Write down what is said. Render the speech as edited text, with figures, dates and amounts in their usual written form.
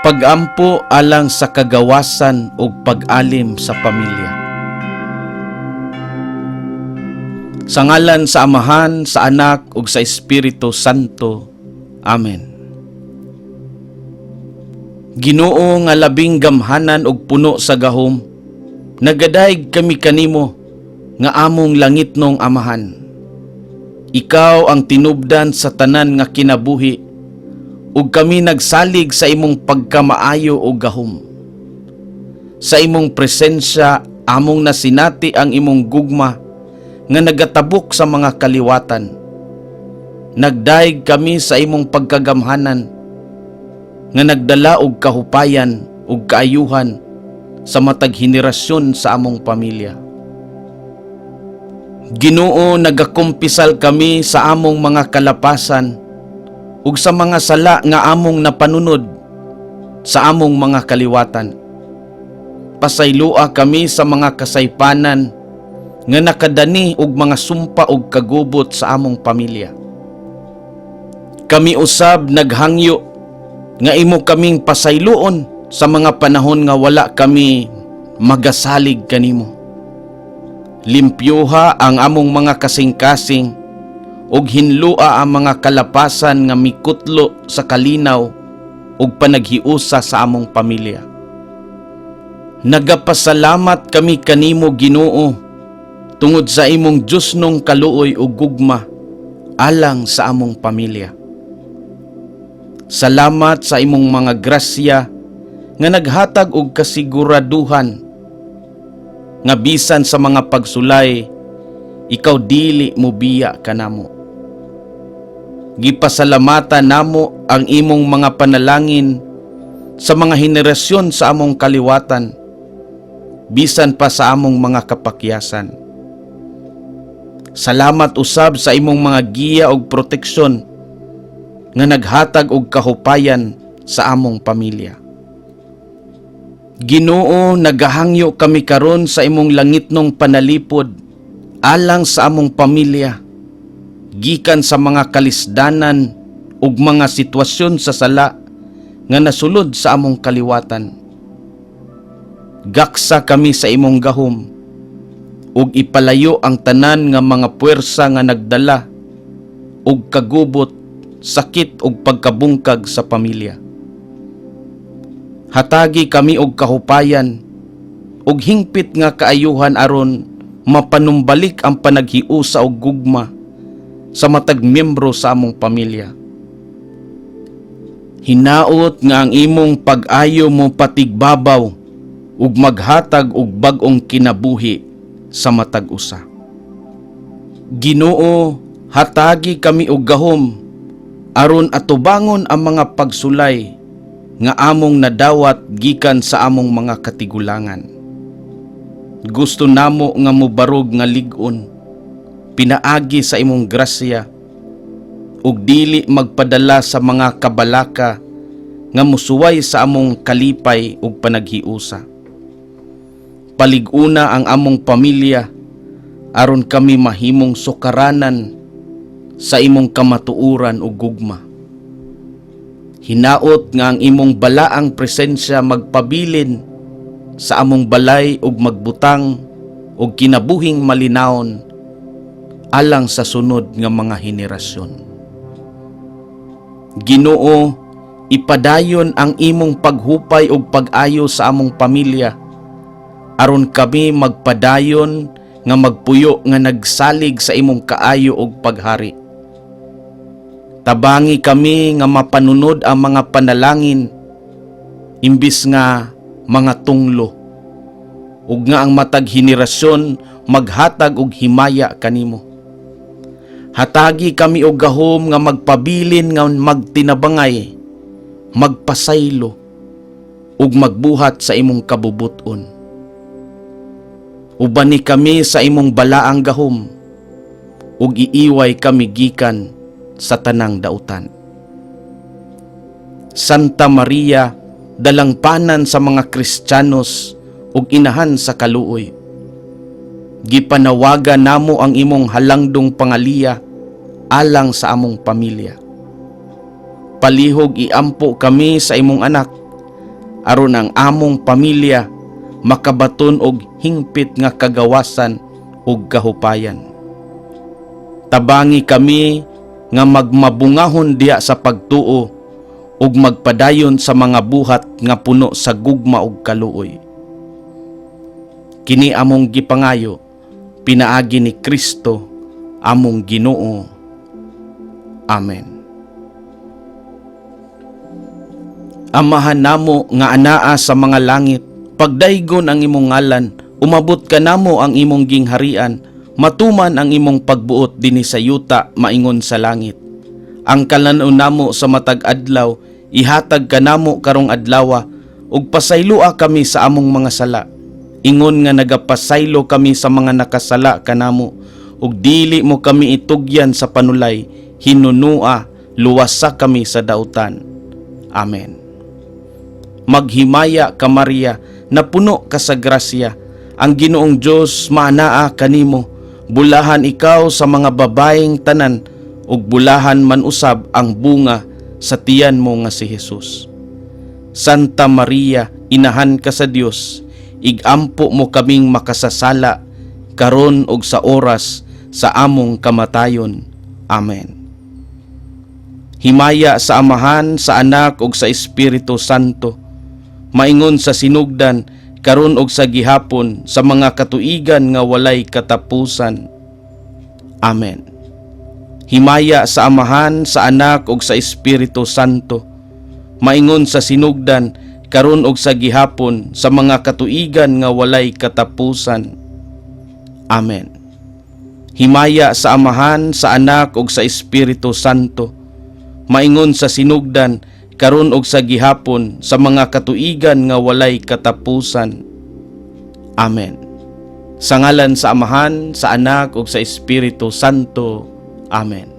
Pagampo alang sa kagawasan ug pag-alim sa pamilya. Sa ngalan sa Amahan, sa Anak ug sa Espiritu Santo. Amen. Ginoo nga labing gamhanan ug puno sa gahom, nagadayeg kami kanimo nga among langitnong Amahan. Ikaw ang tinubdan sa tanan nga kinabuhi ug kami nagsalig sa imong pagkamaayo ug gahom. Sa imong presensya among nasinati ang imong gugma nga nagatabok sa mga kaliwatan. Nagdayeg kami sa imong pagkagamhanan nga nagdala og kahupayan ug kaayuhan sa matag henerasyon sa among pamilya. Ginoo, nagakumpisal kami sa among mga kalapasan ug sa mga sala nga among napanunod sa among mga kaliwatan. Pasayloa kami sa mga kasaypanan nga nakadani og mga sumpa ug kagubot sa among pamilya. Kami usab naghangyo nga imo kaming pasayloon sa mga panahon nga wala kami magasalig kanimo. Limpyuha ang among mga kasing-kasing ug hinlua ang mga kalapasan nga mikutlo sa kalinaw ug panaghiusa sa among pamilya. Nagapasalamat kami kanimo, Ginoo, tungod sa imong Diyosnong kaluoy ug gugma alang sa among pamilya. Salamat sa imong mga grasya nga naghatag og kasiguraduhan nga bisan sa mga pagsulay, ikaw dili mobiya kanamo. Gipasalamatan namo ang imong mga panalangin sa mga henerasyon sa among kaliwatan, bisan pa sa among mga kapakyasan. Salamat usab sa imong mga giya og proteksyon nga naghatag og kahupayan sa among pamilya. Ginoo, nagahangyo kami karon sa imong langitnong panalipod alang sa among pamilya gikan sa mga kalisdanan ug mga sitwasyon sa sala nga nasulod sa among kaliwatan. Gaksa kami sa imong gahom ug ipalayo ang tanan nga mga puwersa nga nagdala og kagubot, sakit ug pagkabungkag sa pamilya. Hatagi kami og kahupayan ug hingpit nga kaayuhan aron mapanumbalik ang panaghiusa og gugma sa matag miyembro sa among pamilya. Hinaot nga ang imong pag-ayo mo patigbabaw ug maghatag og bag-ong kinabuhi sa matag usa. Ginoo, hatagi kami og gahom aron atubangon ang mga pagsulay nga among nadawat gikan sa among mga katigulangan. Gusto namo nga mobarog nga lig-on pinaagi sa imong grasya ug dili magpadala sa mga kabalaka nga musuway sa among kalipay ug panaghiusa. Palig-una ang among pamilya aron kami mahimong sukaranan sa imong kamatuoran ug gugma. Hinaot nga ang imong balaang presensya magpabilin sa among balay ug magbutang og kinabuhing malinawon alang sa sunod nga mga henerasyon. Ginoo, ipadayon ang imong paghupay ug pag-ayo sa among pamilya aron kami magpadayon nga magpuyo nga nagsalig sa imong kaayo ug paghari. Tabangi kami nga mapanunod ang mga panalangin imbis nga mga tunglo ug nga ang matag henerasyon maghatag og himaya kanimo. Hatagi kami og gahom nga magpabilin nga magtinabangay, magpasaylo ug magbuhat sa imong kabubut-on. Ubani kami sa imong balaang gahom ug iiway kami gikan sa tanang dautan. Santa Maria, dalangpanan sa mga Kristiyanos ug inahan sa kaluoy. Gipanawagan namo ang imong halangdong pangaliya alang sa among pamilya. Palihog iampo kami sa imong anak. Aron ang among pamilya makabaton og hingpit nga kagawasan ug kahupayan. Tabangi kami nga magmabungahon diha sa pagtuo ug magpadayon sa mga buhat nga puno sa gugma ug kaluoy. Kini among gipangayo pinaagi ni Kristo among Ginoo. Amen. Amahan namo nga anaa sa mga langit, pagdaygon ang imong ngalan, umabot kanamo ang imong gingharian, matuman ang imong pagbuot dinhi sa yuta maingon sa langit. Ang kalan-on namo sa matag adlaw ihatag kanamo karong adlawa, ug pasayloa kami sa among mga sala, ingon nga nagapasaylo kami sa mga nakasala kanamo, ug dili mo kami itugyan sa panulay, hinunua luwasa kami sa dautan. Amen. Maghimaya ka, Maria, napuno ka sa grasya. Ang Ginoong Dios maanaa kanimo. Bulahan ikaw sa mga babaeng tanan ug bulahan man usab ang bunga sa tiyan mo nga si Jesus. Santa Maria, inahan ka sa Dios, igampo mo kaming makasasala karon ug sa oras sa among kamatayon. Amen. Himaya sa Amahan, sa Anak ug sa Espiritu Santo, maingon sa sinugdan, karon ug sa gihapon, sa mga katuigan nga walay katapusan. Amen. Himaya sa Amahan, sa Anak ug sa Espiritu Santo, maingon sa sinugdan, karon ug sa gihapon, sa mga katuigan nga walay katapusan. Amen. Himaya sa Amahan, sa Anak ug sa Espiritu Santo, maingon sa sinugdan, karon ug sa gihapon, sa mga katuigan nga walay katapusan. Amen. Sa ngalan sa Amahan, sa Anak ug sa Espiritu Santo. Amen.